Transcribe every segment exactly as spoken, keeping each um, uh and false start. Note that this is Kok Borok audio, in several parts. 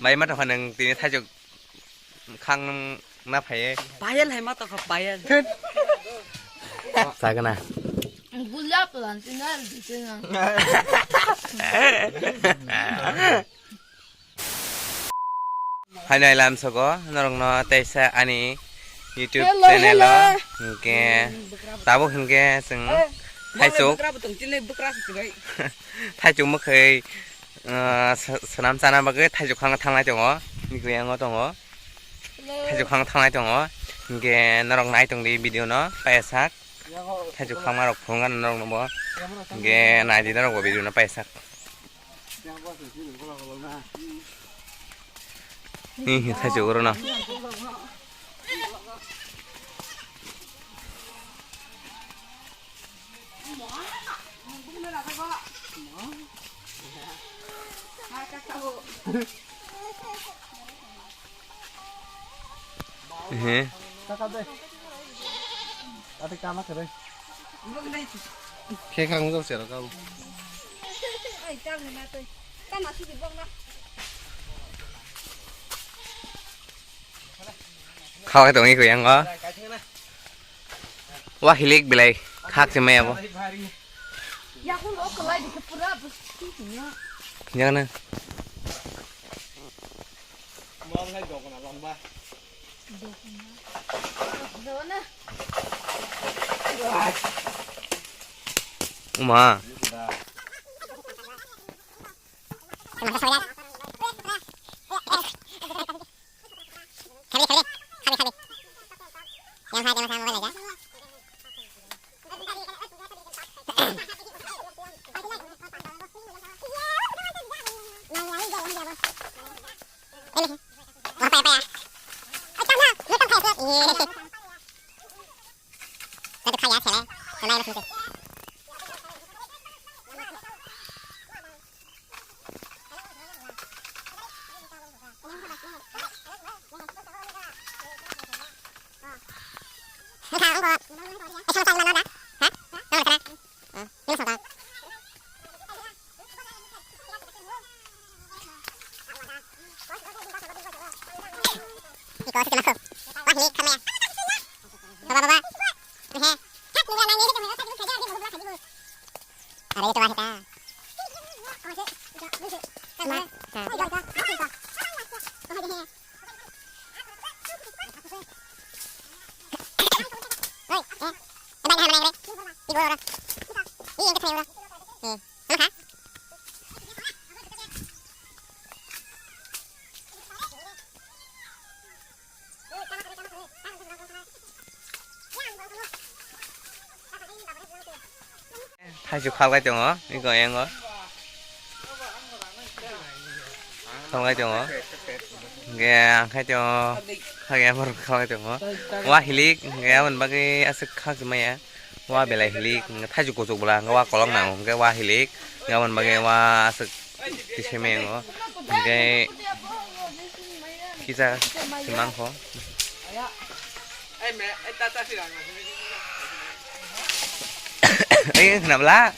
Bai ma tongkha nwng tini thaichuk khang na phaiye. Payal hai ma tongkha payal. Sagana. Gulap lan tinal di tinal. Hai nai lam sogo norokno teisa ani YouTube Hello, channel o hello. Hinkhe tabuk hinkhe chwng Eh, thaichuk. Bwkra bwtwng chini bwkra se chibai. Thaichuk mwkhwi, ah, sa-, swnam chana bagwi thaichuk khang thanglai tongo. Mikhuyango tongo. Hello. Thaichuk khang thanglai tongo. Hinkhe norok nai tongdi video no payasak. Thaichuk khangma rok phunukgana norok no bo. Hinkhe naidi norok bo video no payasak. Hihi, thaichuk oro no. Ehe. Khe khang jor sero kabo. Khawai tongwi kuyang o. Wa hilik bilai khak se maya bo. Yakung o kalai dikhe pura bus. Jana. Mom hai dokna lomba. Dokna. Dokna. Uma. Khabe, khabe, khabe, khabe. Yang hai, yang hai, mobile aja. Ini. Apa, apa ya? Ayo, tangkap, lu tangkap, lu. Iya. Satu kaya, cewek. Kembali, lu sini. Are, ito, bakit, ah? Ma, ha. Hoy, eh. Abang, abang, abang. Ibu, orang. Iya, yang kecil, orang. Eh, sama, ha? Thaichuk khalai tongo, iko yango. Khalai tongo. Ge, angkhai tongo. Hage, amar khalai tongo. Wa hilik, ge, aboni bagwi aswk khak maya. Wa belai hilik, thaichuk kuchuk bwla, wa kolok nango, ge, wa hilik, ge, aboni bagwi wa aswk. Tiseme ngo. Hingke kisa simang kho. Ei, wngkha na bwla?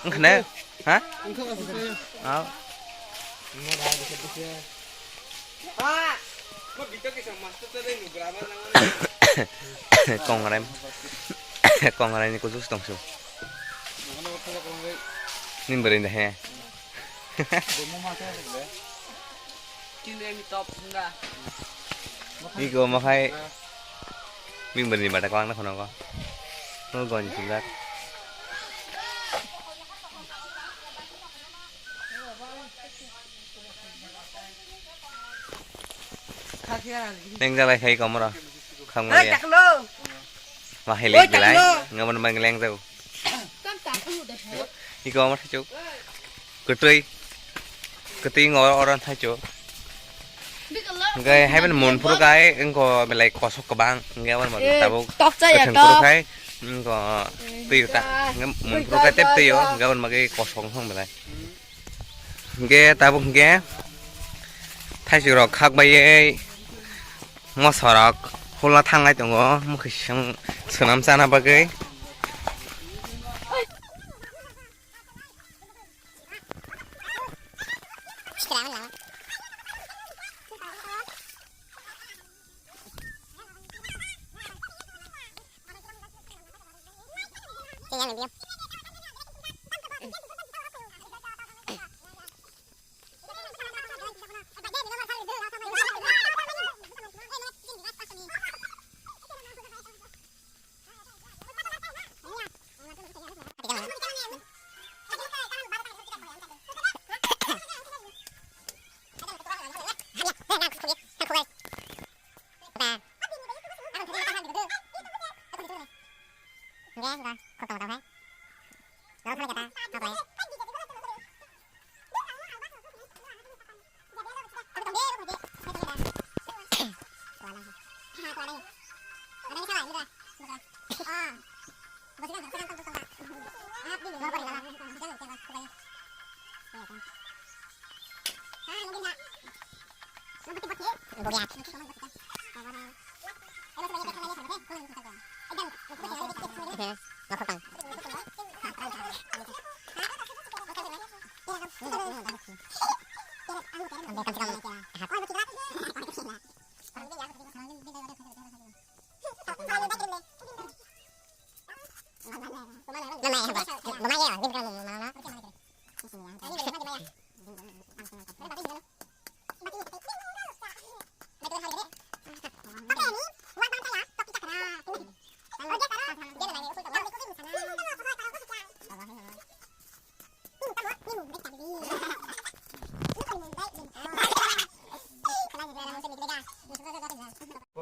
Wngkha na? Ha? Aw. Kongrai. Kongrai ni kuchuk tongsu. Ni bwrwi da he. Iko makhai bini bwrwini bata kwlangna phano ko. No goni sinjak. Neng jalai khai komoro. Khangmaya. Mahai lek belai. Ngamon mang leng jau. Iko amar thaichuk. Kwtwi. Kwtwi ngo oro thaichuk. Hingke haiben mun phuru kai, wngko belai kosok kwbang. Hingke amar tabuk. Tok chaya tok. Phuru kai, wngko twi ta. Hingke mun phuru kai tep twi o. Hingke amar magi kosok wng belai. Hingke tabuk hingke thaichuk rok khak bai. Mosorok hula thanglai tongo, mokhe swnam chana bagwi.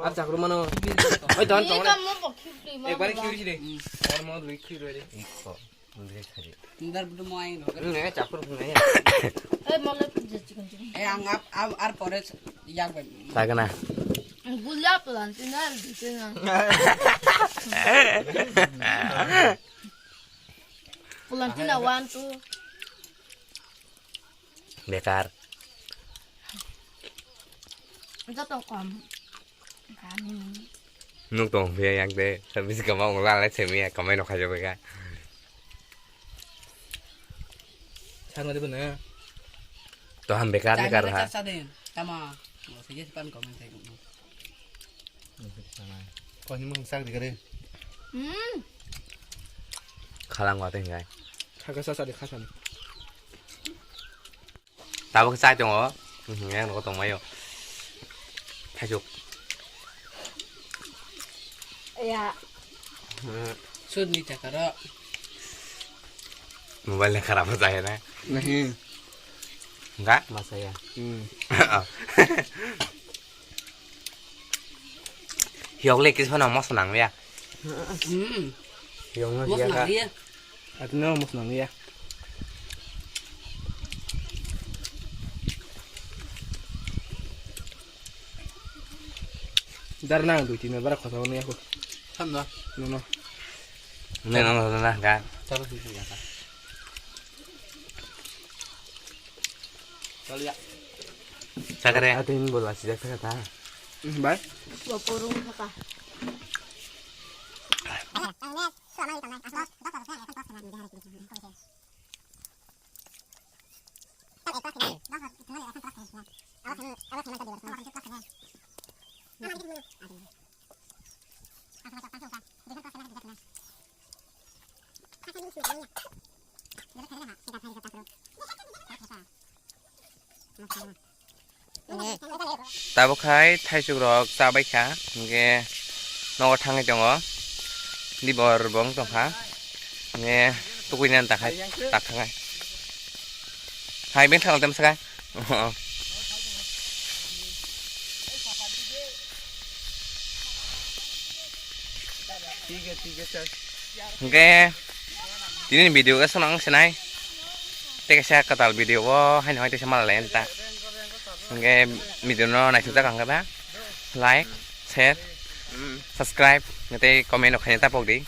Ar chakru mano. Oi, don, don. Ekbar khiu si de. Ar mo dui khiu de. Dar budu mo ai no. Ne chakru ne. Eh, mo le pun je chicken chicken. Eh, ang ap, ap, ar pore yak bai. Sagana. Gulya pelan tina, tina. Pelan tina one, two. Bekar. Joto kom. Kami. Nuk tong phe yang de, service kama ung la la chemi ya, kamai no khajo beka. Sana de bana. To ham bekar ni kar ha. Sa de. Tama. Mo se yes pan comment thai. Ko ni mung sak de kare. Hmm. Khalang wa teng gai. Kha ka sa sa de kha sa ni. Tabuk chai tongo. Mhm, yang nogo tongmaio. Thaisuk. Ya. Hmm. Sudni chakaro. Mobile ni kharap jaya na. Nahi. Enggak, masa ya. Hmm. Hiok le kis phano mos nang ya. Hmm. Hiok no Mos hiya nang ka. Dia. Atino mos nang ya. Dar nang dui tin bara khota ni aku. Thamna. No, no. Ne no no na ga. Chalo sini ya ka. Chalo ya. Sakare. Atin bola sida sakata. Bai. Bapurung kaka. Tabuk khai thaisuk rok chabai kha, hingke nogo thangwi tongo, dibor bo wng tongkha, hingke tukui nani takhai tak thangai. Hai beng thang tem sakai. Hingke tini ni video ke sonang senai. Tei kaisa kwtal video o haino hai teisa malai lai ta. Hingke video no naisuk jak ang khe ba like, share, subscribe tei comment rok khaina ta pok di.